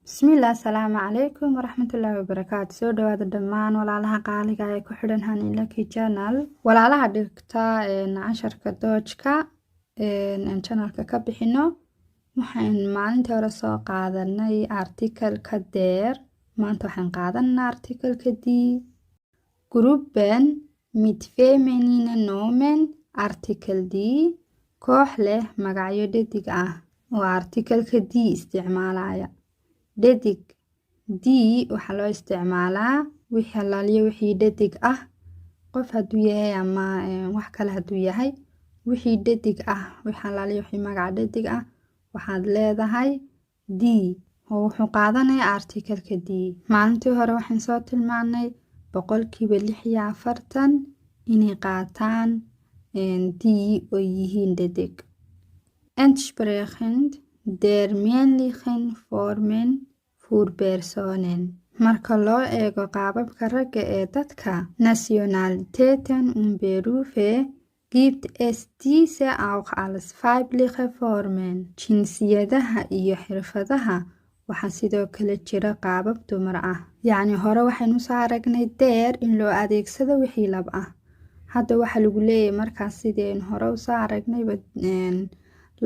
Bismillaah, asalaamu calaykum waraxmatullaahi wabarakaatu. Soo dhawaada dhammaan walaalaha qaaliga ee ku xidhan Hani Lucky Channel, walaalaha dhigta casharka Deutschka aan channelka ka bixino. Waxaan maalintii hore soo qaadanay Artikelka der. Maanta waxaan qaadanaa Artikelka die. Gruppen mit feminine Nomen, Artikel die. Koox leh magacyo dhedig ah oo Artikelka die isticmaalaya. Dhedig die waxaa loo isticmaalaa wixii alaaliyo wixii dhedig ah, qof hadduu yahay ama wax kale hadduu yahay. Wixii dhedig ah, wixii alaaliyo wixii magaca dhedig ah, waxaad leedahay die oo wuxuu qaadanayaa Artikelka die. Maalintii hore waxaan soo tilmaanay 46% inay qaataan die oo yihiin dhedig. Entsprechend der männlichen Formen für Personen, marka loo eego qaababka ragga ee dadka, Nationalitäten und Berufe, gibt es diese auch als weibliche Formen. Jinsiyadaha iyo xirfadaha waxaa sidoo kale jira qaabab dumar ah. Yacni hore waxaynu soo aragnay der in loo adeegsado wixii lab ah. Hadda waxaa lagu leeyahay markaas, sidii aynu hore usoo aragnayba,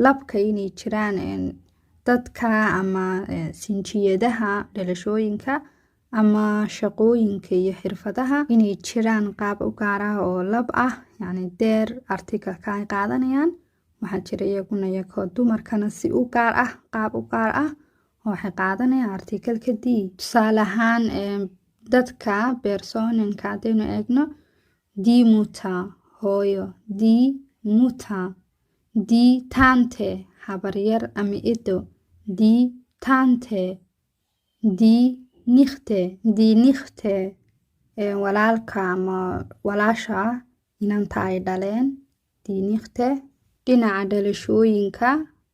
labka inay jiraan dadka ama sinjiyadaha, dhalashooyinka ama shaqooyinka iyo xirfadaha, inay jiraan qaab u gaar ah oo lab ah, yacni der Artikelka ay qaadanayaan. Waxaa jira iyaguna iyagoo dumarkana si u gaar ah, qaab u gaar ah oo waxay qaadanayaan Artikelka die. Tusaale ahaan, dadka Personenka haddaynu eegno: die Mutter, hooyo; die Mutter; die Tante, habaryar ama edo; die Tante; die Nichte, die Nichte, walaalka ama walaasha inanta ay dhaleen, die Nichte. Dhinaca dhalashooyinka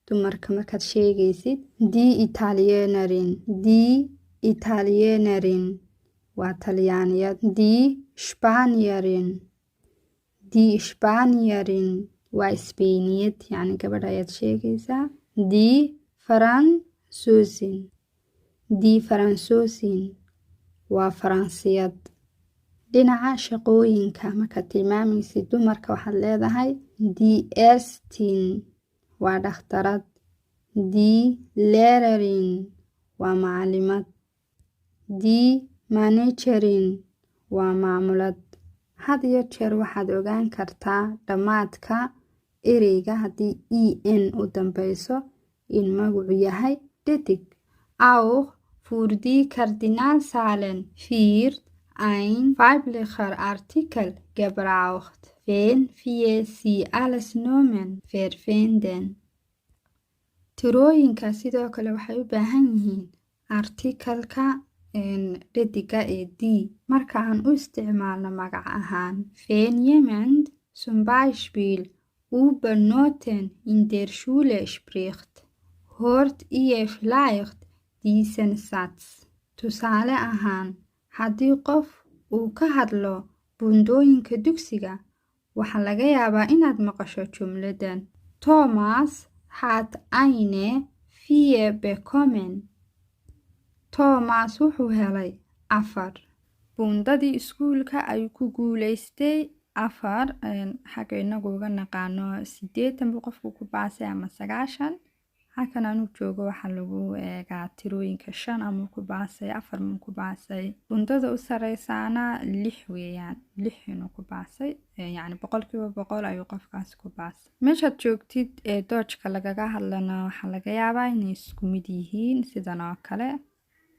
dumarka markaad sheegaysid: die Italienerin, die Italienerin waa Talyaaniyad; die Spanierin, die Spanierin waa Isbeeniyad, yacni gabadh ayaad sheegaysaa; die Französin, die Französin waa Faransiyad. Dhinaca shaqooyinka markaad tilmaamaysid dumarka, waxaad leedahay die Ärztin waa dhakhtarad, die Lehrerin waa macalimad, die Managerin waa maamulad. Had iyo jeer waxaad ogaan kartaa dhammaadka ereyga haddii e n u dambeyso in magacu yahay dhedig. Auch für die Kardinalzahlen wird ein weiblicher Artikel gebraucht, wenn wir sie als Nomen verwenden. Tirooyinka sidoo kale waxay u baahan yihiin Artikelka dhediga ee die marka aan u isticmaalno magac ahaan. Wenn jemand zum Beispiel über Noten in der Schule spricht, hört ihr vielleicht diesen Satz. Tusaale ahaan, haddii qof uu ka hadlo buundooyinka dugsiga, waxaa laga yaabaa inaad maqasho jumladan: "Thomas hat eine Vier bekommen." Thomas wuxuu helay 4. Buundadii iskuulka ayuu ku guuleystay 4. Xagga inagu uga naqaano 80 buu qofku ku baasay ama 90. Halkan anuu joogo waxaa lagu eegaa tirooyinka: 5 amuu ku baasay, 4 muu ku baasay. Bundada u sareysaana 6 weeyaan, 6 inuu ku baasay, yacni 100% ayuu qofkaasi ku baasay. Meeshaad joogtid ee Deutschka lagaga hadlana waxaa laga yaabaa inay isku mid yihiin sidan oo kale.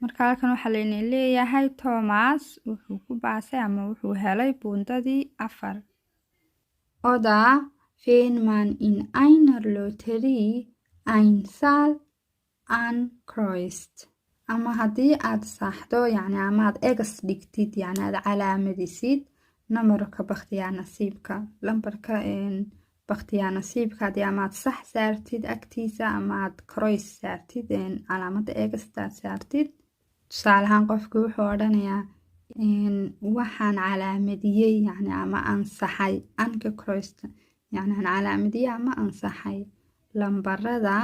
Marka halkan waxaa layna leeyahay Thomas wuxuu ku baasay ama wuxuu helay buundadii 4. Oder wenn man in einer Lotterie eine Zahl ankreuzt, ama haddii aad saxdo, yacni ama aad X dhigtid, yacni aad calaamadisid nambarka bakhtiyaa nasiibka, lambarka bakhtiyaa nasiibka, haddii ama aad sax saartid agtiisa ama aad Kreuz saartid, calaamadda Xta aad saartid. Tusaale ahaan, qofki wuxuu odhanayaa: "Waxaan calaamadiyey, yacni ama ansaxay, angekreuzt, yacni aan calaamadiyey ama ansaxay lambarada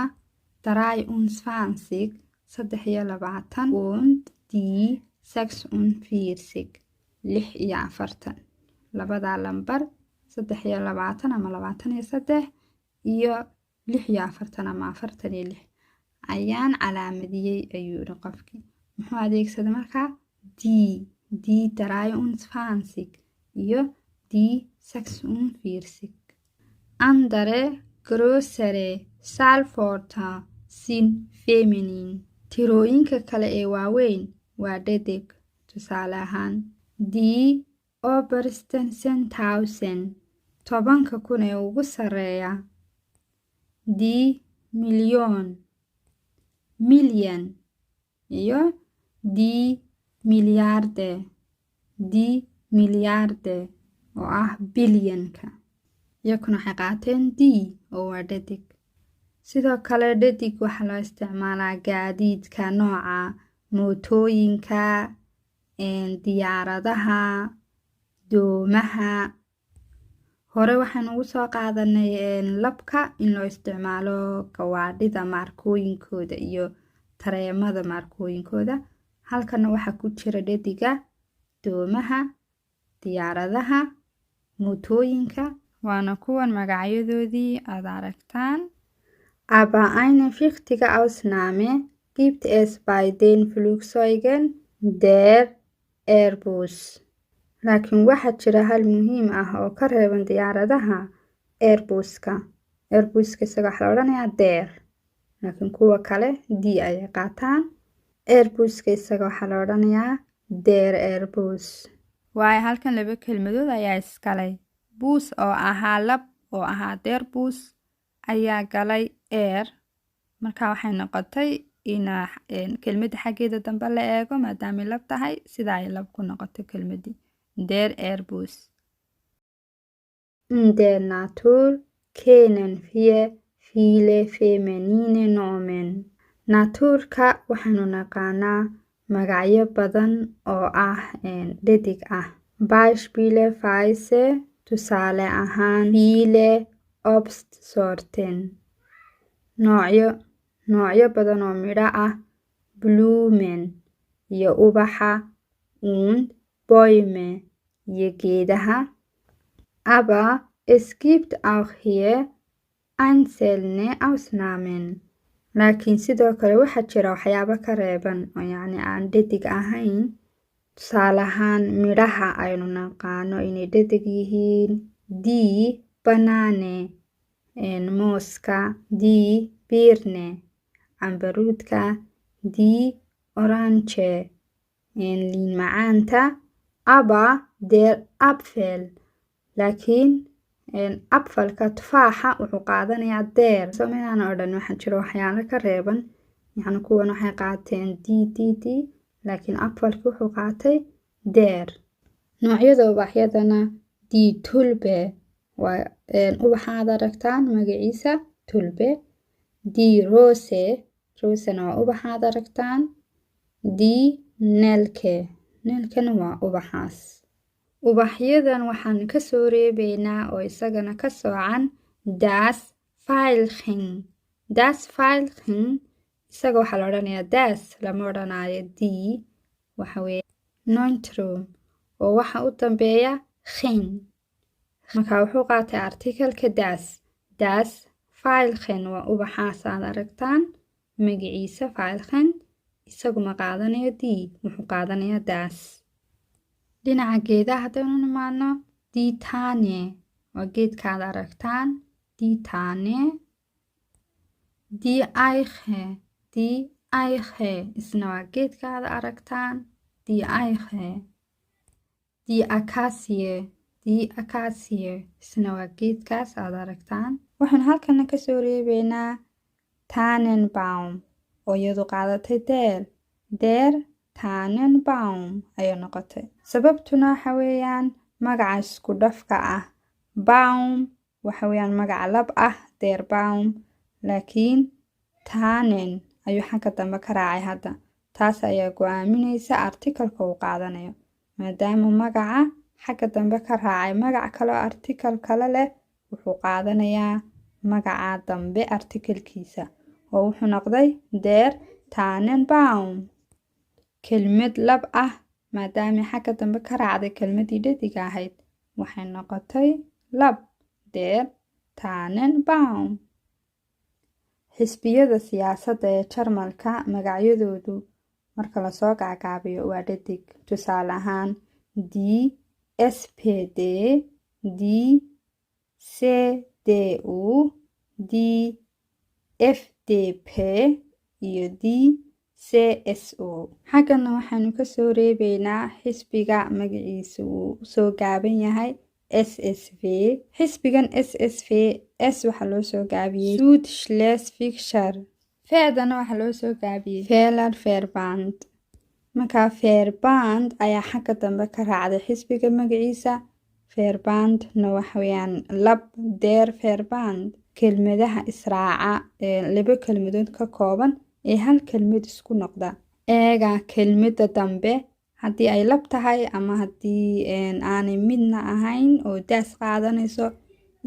23, 23 und die 46, 46. Labadaa lambar, 23 ama 23 iyo 46 ama 46, ayaan calaamadiyey, ayuu yidhi qofkii. Muxuu adeegsaday markaa? Die 23 iyo die 46. Andere größere Zahlwörter sind feminin. Tirooyinka kale ee waaweyn waa dhedig. Tusaale ahaan, die obersten 10.000, 10,000 ee ugu sarreeya, die Million, milyan, iyo die Milliarde, die Milliarde oo ah bilyanka. Iyakuna waxay qaateen die oo waa dhadig. Sidoo kale dhadig waxaa loo isticmaalaa gaadiidka, nooca mootooyinka, diyaaradaha, doomaha. Hore waxaynu ugu soo qaadanay labka in loo isticmaalo gawaadhida maarkooyinkooda iyo tareemada maarkooyinkooda. Halkana waxaa ku jira dhadiga doomaha, diyaaradaha, mootooyinka. Waana kuwan magacyadoodii aad aragtaan. Aber eine wichtige Ausnahme gibt es bei den Flugzeugen der Airbus. Laakiin waxaa jira hal muhiim ah oo ka reeban diyaaradaha Airbuska. Airbuska isaga waxaa la odhanayaa der, laakiin kuwa kale die ayay qaataan. Airbuska isaga waxaa la odhanayaa der Airbus. Waayo, halkan laba kelmadood ayaa iskalay. Bus oo ahaa lab, oo ahaa der Bus, ayaa galay air. Marka waxay noqotay in kelmadda xaggeeda dambe la eego, maadaamay lab tahay, sida ay lab ku noqoto kelmaddii der Airbus. In der Natur kennen wir viele feminine Nomen. Naturka waxaanu naqaanaa magacyo badan oo ah dhedig ah. Beispielsweise, tusaale ahaan, viele Obstsorten, noocyo badan oo midho ah, Blumen iyo ubaxa, und Bäume iyo geedaha. Aber es gibt auch hier einzelne Ausnahmen. Laakiin sidoo kale waxaa jira waxyaabo ka reeban oo yacni aan dhedig ahayn. Tusaale ahaan, midhaha aynu naqaano inay dhedig yihiin: die Banane, mooska, die Birne, cambaruudka, die Orange, liin macaanta, aber der Apfel, laakiin Apfelka, tufaaxa, wuxuu qaadanayaa der. Soomidaan oo dhan waxaa jira waxyaalo ka reeban. Yacni kuwan waxay qaateen die, die, die, laakiin Apfelka wuxuu qaatay der. Noocyada ubaxyadana, die Tulpe waa ubaxaad aragtaan magaciisa Tulpe, die Rose, Rosena waa ubaxaad aragtaan, die Nelke, Nelkena waa ubaxaas. Ubaxyadan waxaan kasoo reebeynaa oo isagana ka soocan das Veilchen. Das Veilchen isaga waxaa la odhanayaa das, lama odhanayo die. Waxa weeye Neutrum oo waxa u dambeeya chen. Marka wuxuu qaatay artikelka das. Das Veilchen waa ubaxaas aad aragtaan magaciisa Veilchen. Isaguma qaadanayo die, wuxuu qaadanayaa das. Dhinaca geedaha haddaynu nimaadno, die Tanne waa geedka aad aragtaan, die Tanne. Die Eiche, die Eiche isna waa geedka aad aragtaan, die Eiche. Die Akazie, die Akazie isna waa geedkaas aad aragtaan. Waxaan halkana kasoo reebeynaa Tannenbaum oo iyadu qaadatay der. Der Tannenbaum ayay noqotay. Sababtuna waxa weeyaan magaca isku dhafka ah Baum waxa weeyaan magaca lab ah, der Baum, laakiin Tannen ayuu xagga dambe ka raacay hadda. Taas ayaa go-aaminaysa artikalka uu qaadanayo. Maadaama magaca xagga dambe ka raacay magac kale oo artikal kale leh, wuxuu qaadanayaa magaca dambe artikalkiisa, oo wuxuu noqday der. Tannenbaum. Kelmad lab ah maadaamay xagga dambe ka raacday kelmadii dhadiga ahayd, waxay noqotay lab, der Tannenbaum. Xisbiyada siyaasadda ee Jarmalka magacyadoodu marka lasoo gaagaabiyo waa dhadig. Tusaale ahaan, die SPD, die CDU, die FDP iyo die CSU. Xaggana waxaanu kasoo reebeynaa xisbiga magaciisa uu usoo gaaban yahay SSV. Xisbigan SSV, S waxaa loo soo gaabiyey Südschleswigscher, V-dana waxaa loo soo gaabiyey Wählerverband. Markaa Verband ayaa xagga dambe ka raacday xisbiga magaciisa. Verband-na waxaweyaan lab, der Verband. Kelmadaha israaca ee laba kelmadood ka kooban ee hal kelmad isku noqda, eega kelmada dambe haddii ay lab tahay ama haddii aanay midna ahayn oo das qaadanayso,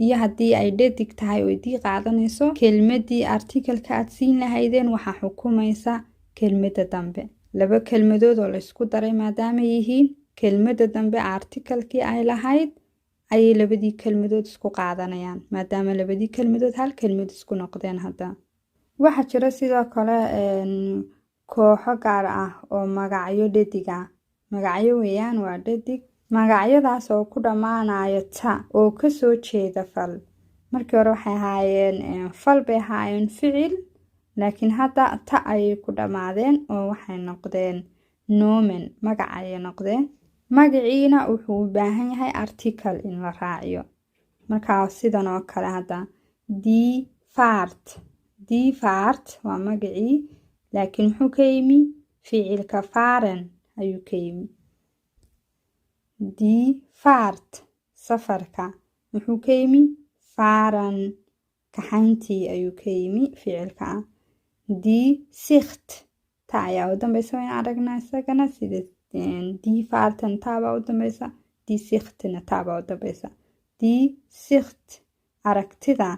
iyo haddii ay dhadig tahay oo die qaadanayso. Kelmadii artikelka aad siin lahaydeen waxaa xukumaysa kelmada dambe. Laba kelmadood oo laysku daray maadaama yihiin, kelmada dambe artikalkii ay lahayd ayay labadii kelmadood isku qaadanayaan, maadaama labadii kelmadood hal kelmad isku noqdeen. Hadda waxaa jira sidoo kale kooxo gaar ah oo magacyo dhadig ah. Magacyo weeyaan, waa dhadig. Magacyadaas oo ku dhammaanaya ta oo kasoo jeeda fal. Markii hore waxay ahaayeen fal bay ahaayeen, ficil, laakiin hadda ta ayay ku dhammaadeen oo waxay noqdeen Nomen, magac ayay noqdeen. Magaciina wuxuu u baahan yahay article in la raaciyo. Markaa sidan oo kale hadda, die Fahrt. Die Fahrt waa magacii, laakiin muxuu ka yimi? Ficilka fahren ayuu ka yimi. Die Fahrt, safarka, muxuu ka yimi? Fahren, kaxayntii ayuu ka yimi ficilka ah. Die Sicht, ta ayaa u dambeysa, wayn aragnaa isagana. Sida die Fahrten taabaa u dambeysa, die Sichtna taabaa u dambeysa. Die Sicht, aragtida,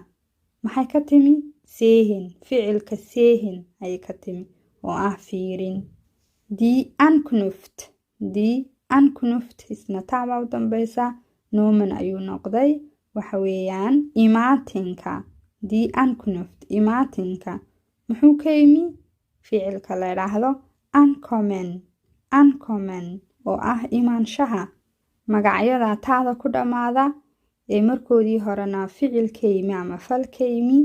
maxay ka timi? Sehen, ficilka sehen ayay ka timi oo ah fiirin. Die Ankunft. Die Ankunft isna taabaa u dambeysa, Nomen ayuu noqday. Waxa weeyaan imaatinka. Die Ankunft, imaatinka, muxuu ka yimi? Ficilka la idhaahdo ankommen. Ankommen oo ah imaanshaha. Magacyada taada ku dhammaada ee markoodii horena ficil ka yimi ama fal ka yimi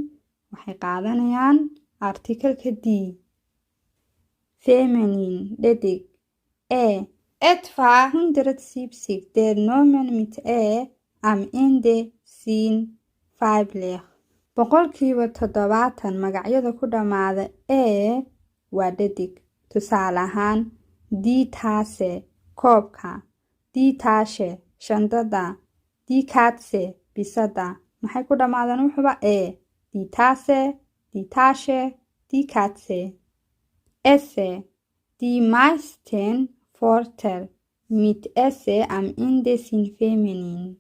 waxay qaadanayaan artikelka die. Feminin, dhedig, e. Etwa 170 der Nomen mit e am Ende sind weiblich. 70% magacyada ku dhammaada e waa dhadig. Tusaale ahaan, die Tasse, koobka, die Tasche, shandada, die Katze, bisada. Maxay ku dhammaadeen wuxuba? E. Die Tasse, die Tasche, die Katze. Esse. Die meisten Wörter mit esse am Ende sind feminin.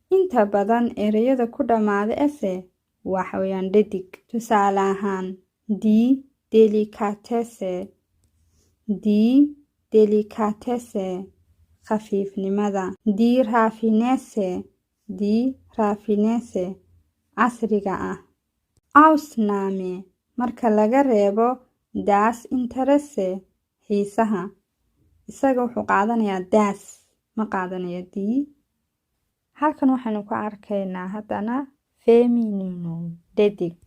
Inta badan ereyada ku dhammaada esse waxa weeyaan dhadig. Tusaale ahaan, die Delikatesse. Die Delikatesse, khafiifnimada. Die Raffinesse. Die Raffinesse, casriga ah. Ausnahme, marka laga reebo das Interesse, xiisaha. Isaga wuxuu qaadanayaa das, ma qaadanayo die. Halkan waxaynu ku arkaynaa haddana Femininum, dhedig,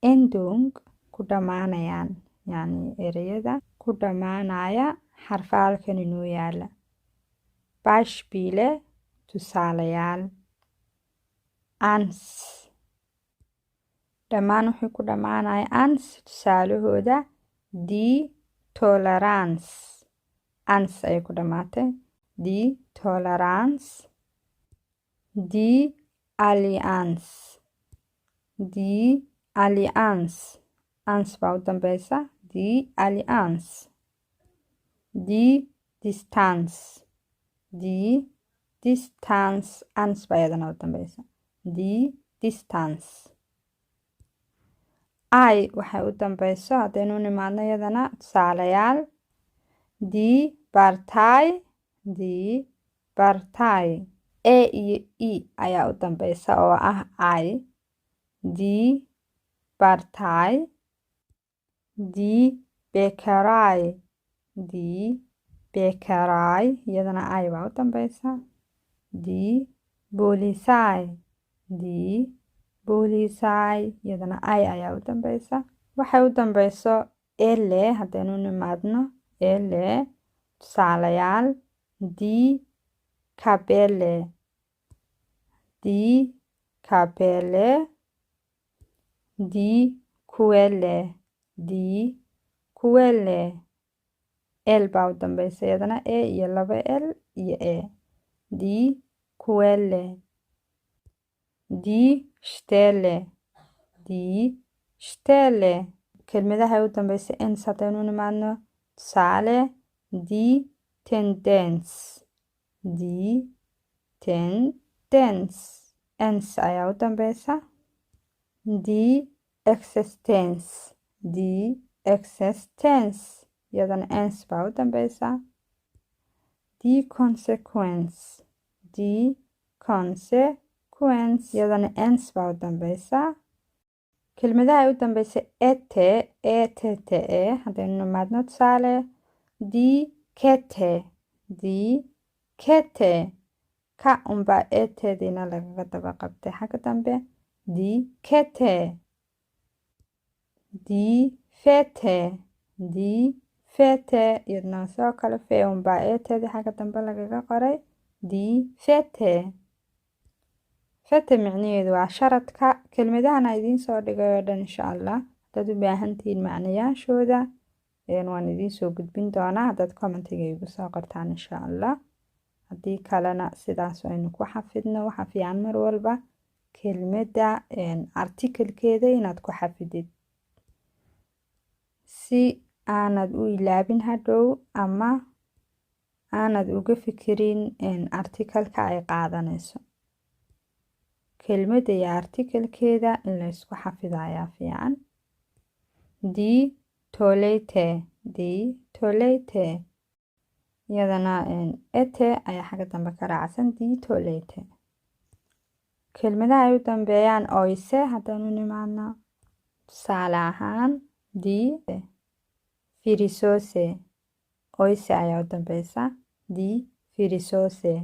Endung ku dhammaanayaan, yacni ereyada ku dhammaanaya xarfa halkan inoo yaala. Beispiele, tusaalayaal. Ans, dhammaan wuxuu ku dhammaanaya ans. Tusaalahooda, die Toleranz, ans ayay ku dhammaatay. Die Toleranz, die Allianz. Die Allianz, ans baa u dambeysa. Die Allianz, die Distanz. Die Distanz, ans baa iyadana u dambeysa. Die Distanz. I waxay u dambeyso haddaynu nimaadno iyadana, tusaalayaal: die Partei, die Partei. E iyo E ayaa u dambeysa oo ah I. Die Partei. Die Bäckerei, die Bäckerei, iyadana I baa u dambeysa. Die Polizei, die Polizei, iyadana I ayaa u dambeysa. Waxay u dambeyso ele haddaynu nimaadno, ele, tusaalayaal: die Kapelle, die Kapelle. Die Quelle, die Quelle. L baa u dambeysa iyadana, E iyo laba L iyo E. Die Quelle. Die Stelle, die Stelle. Kelmadaha u dambeysa ens haddaynu nimaadno, tusaale: die Tendenz, die Tendenz, ens ayaa u dambeysa. Die Existenz, die Existenz, iyadana ens baa u dambeysa. Die Konsequenz, die Konsequenz, iyadana ens baa u dambeysa. Kelmadaha ay u dambeysa ete, e t t e haddaynu nimaadno, tusaale: die Kette, die Kette. Ka unbaa etediina lagaga daba qabtay xagga dambe. Die Kette. Die Fete, die Fete, iyadna sidoo kale fe unbaa etedii xagga dambe lagaga qoray. Die Fete. Fete micnaheedu waa sharadka. Kelmadahana idiin soo dhigay oo dhan, insha Allah, haddaad u baahantihiin macnayaashooda, waan idiin soo gudbin doonaa haddaad commentiga igu soo qortaan, insha Allah. Haddii kalena sidaas aynu ku xafidno. Waxaa fiican mar walba kelmadda artikelkeeda inaad ku xafidid si aanad u ilaabin hadhow ama aanad uga fikirin artikelka ay qaadanayso. Kelmadda iyo artikelkeeda in la isku xafido ayaa fiican. Die Toilette, die Toilette, iyadana ete ayaa xagga dambe ka raacsan. Die Toilette. Kelmadaha ay u dambeeyaan oyse haddaanu nimaadno, tusaale ahaan: die Friseuse. Oyse ayaa u dambeysa. Die Friseuse.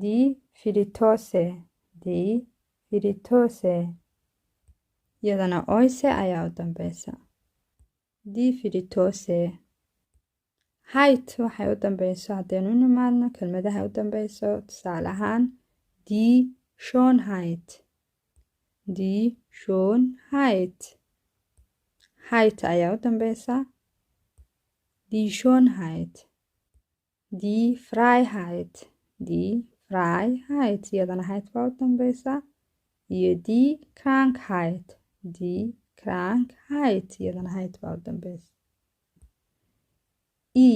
Die Fritteuse, die Fritteuse, iyadana oyse ayaa u dambeysa. Die Fritteuse. Heit waxay u dambeyso haddaynu nimaadno, kelmadaha u dambeyso, tusaale ahaan: die Schönheit, die Schönheit. Heit ayaa u dambeysa. Die Schönheit. Die Freiheit, die Freiheit, iyadana heit baa u dambeysa. Iyo die Krankheit, die Krankheit, iyadana heit baa u dambeysa. E,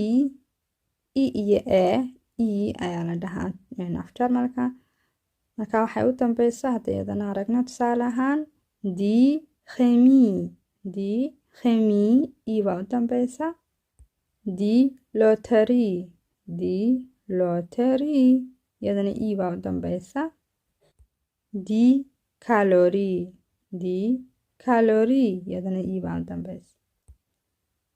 e iyo e, e ayaa la dhahaa af Jarmalka. Marka waxay u dambeysa hadda iyadana aragno, tusaale ahaan: die Chemie, die Chemie, e baa u dambeysa. Die Lotterie, die Lotterie, iyadana e baa u dambeysa. Die Kalorie, die Kalorie, iyadana e baa u dambeysa.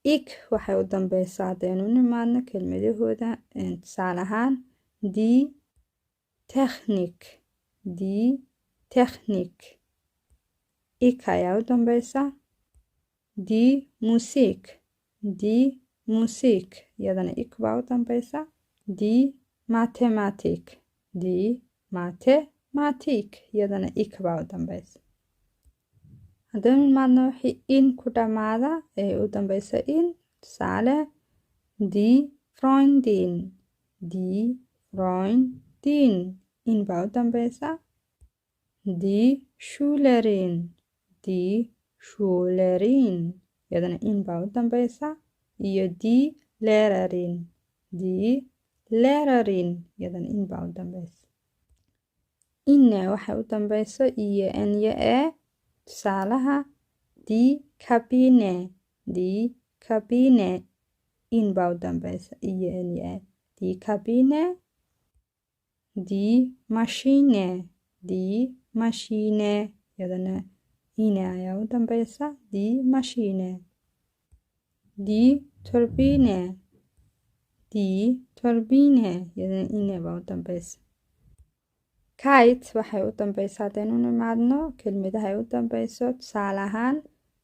Ik waxay u dambeysaa haddaynu nimaadno kelmadahooda, tusaale ahaan: die Technik, die Technik, ik ayaa u dambeysa. Die Musik, die Musik, iyadana ik baa u dambeysa. Die Mathematik, die Mathematik, iyadana ik baa u dambeysa. Haddaynu nimaadno wixii in ku dhammaada ee u dambeysa in, tusaale: die Freundin, die Freundin, in baa u dambeysa. Die Schülerin, die Schülerin, iyadana in baa u dambeysa. Iyo die Lehrerin, die Lehrerin, iyadana in baa u dambeysa. Inne waxay u dambeyso iyo n iyo e, tusaalaha: die Die Kabine, die Kabine, in baa u dambeysa, iyo n iyo e. Die Kabine. Die Maschine, die Maschine, iyadana ine ayaa u dambeysa. Die Maschine. Die Turbine, die Turbine, iyadana ine baa u dambeysa. Keit waxay u dambeysaa, haddaynu nimaadno kelmadahay u dambeyso, tusaale ahaan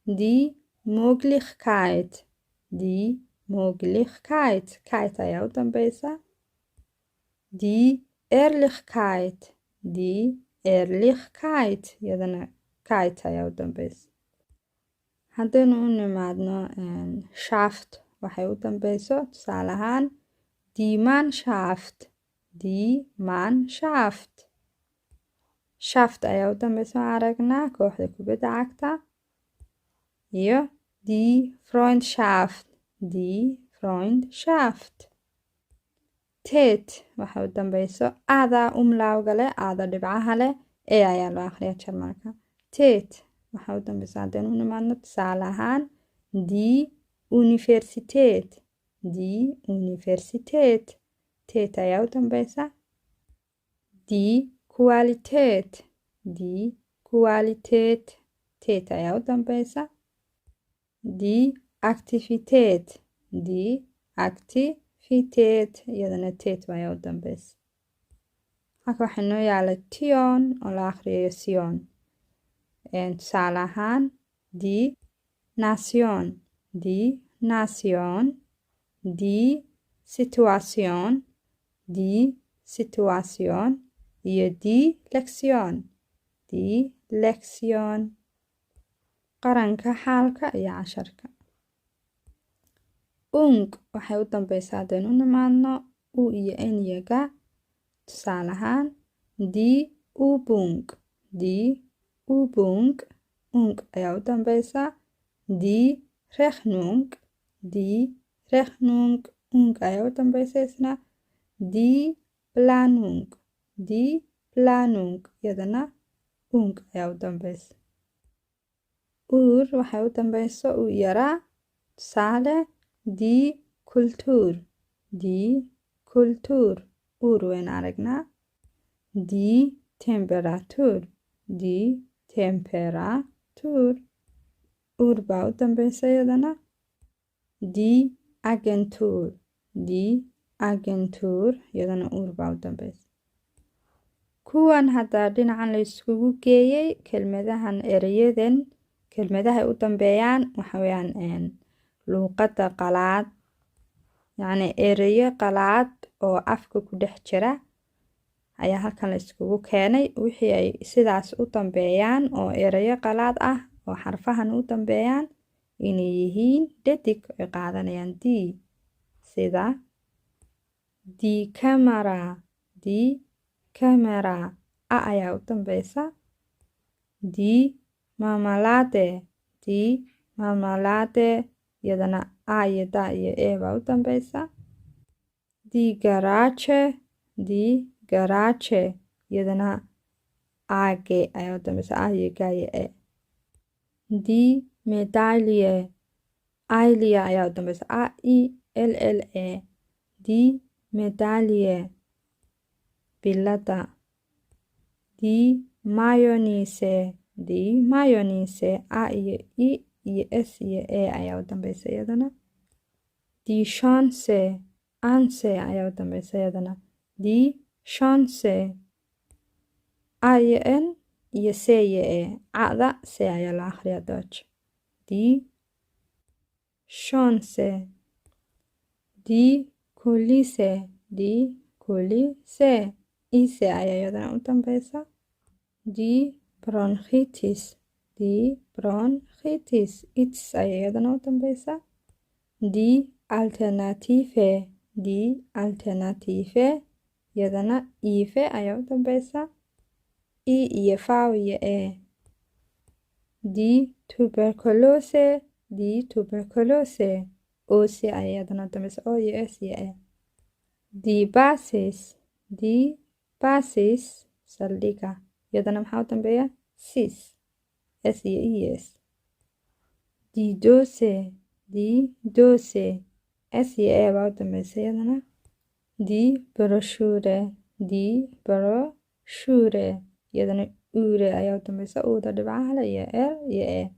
die Möglichkeit, die Möglichkeit, keit ayaa u dambeysa. Die Ehrlichkeit, die Ehrlichkeit, iyadana keit ayaa u dambeysa. Haddaynu u nimaadno schaft waxay u dambeyso, tusaale ahaan die Mannschaft, die Mannschaft, schaft ayaa u dambeysa. Waan aragnaa kooxda kubadda cagta. Iyo die Freundschaft, die Freundschaft. Tät waxay u dambeyso, aada Umlaut-ga leh, aada dhibcaha leh, e ayaa loo akhriya Jarmalka. Tät waxay u dambeysa, haddaynu u nimaadno, tusaale ahaan die Universität, die Universität, tät ayaa u dambeysa. Die Qualität, die Qualität, tät ayaa u dambeysa. Die Aktivität, die Aktivität, iyadana tät ayaa u dambeysa. Halka waxaa noo yaala tion oo la akhriyayo sion. Tusaale ahaan die Nation, die Nation, die Situation, die Situation iyo die Lektion, die Lektion. Qaranka, xaalka iyo casharka. Ung waxay u dambeysaa, haddaynu u nimaadno, u iyo n iyo ga. Tusaale ahaan die Übung, die Übung, ung ayaa u dambeysa. Die Rechnung, die Rechnung, ung ayaa u dambeysa isna. Die Planung, die Planung, iyadana ung ayaa u dambeysa. Ur waxay u dambeyso, u yaraa, tusaale die Kultur, die Kultur, ur wayna aragnaa. Die Temperatur, die Temperatur, ur baa u dambeysa iyadana. Die Agentur, die Agentur, iyadana ur baa u dambeysa. Kuwan hadda dhinacan la iskugu geeyey, kelmadahan, ereyadan, kelmadahay u dambeeyaan waxa weeyaan luuqadda qalaad, yacni ereyo qalaad oo afka ku dhex jira ayaa halkan la iskugu keenay. Wixii ay sidaas u dambeeyaan oo ereyo qalaad ah oo xarfahan u dambeeyaan inay yihiin dhadig, ay qaadanayaan die, sida die Kamera, die Kamera, a ayaa u dambeysa. Die Marmelade, die Marmelade, iyadana a iyo da iyo e baa u dambeysa. Die Garage, die Garage, iyadana a g ayaa u dambeysa, a iyo g iyo e. Die Medaille, ailia ayaa u dambeysa, a i l l e. Die Medaille, bilada. Die Mayonnaise, die Mayonnaise, a iyo i iyo s iyo e ayaa u dambeysa iyadana. Die Chance, anse ayaa u dambeysa iyadana. Die Chance, a iyo n iyo c iyo e, cada c ayaa la akhriyaa Deutsch. Die Chance. Die Kulisse, die Kulisse, ise ayaa iyadana u dambeysa. Die Bronchitis, die Bronchitis, its ayaa iyadana u dambeysa. Die Alternative, die Alternative, iyadana ife ayaa u dambeysa, i iyo v iyo e. Die Tuberkulose, die Tuberkulose, ose ayaa iyadana u dambeysa, o iyo s iyo e. Die Basis, die Basis, saldhiga, iyadana maxaa u dambeeya? Sis, s iyo e s. Die Dose, die Dose, S iyo E baa u dambeysa iyadana. Die Broschüre, die Broschüre, iyadana ure ayaa u dambeysa, uuda dhibcaha leh iyo R iyo E.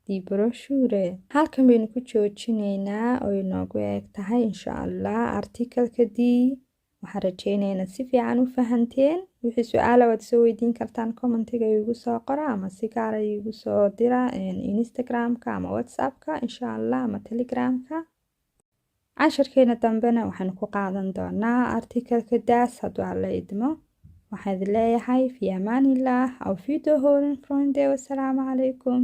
Die Broschüre. Halkan baynu ku joojinaynaa oo inoogu eeg tahay, insha Allah, Artikelka die. Waxaan rajeynaya inaad si fiican u fahanteen. Wixii su-aala waad soo weydiin kartaan, commentiga igu soo qora ama si gaara igu soo dira Instagramka ama WhatsAppka, insha Allah, ama Telegramka. Casharkeena dambena waxaynu ku qaadan doonaa Artikelka das, hadduu Alla idmo. Waxaan idin leeyahay fi amaanillah, auf Wiederhören, Freunde, wassalaamu calaykum.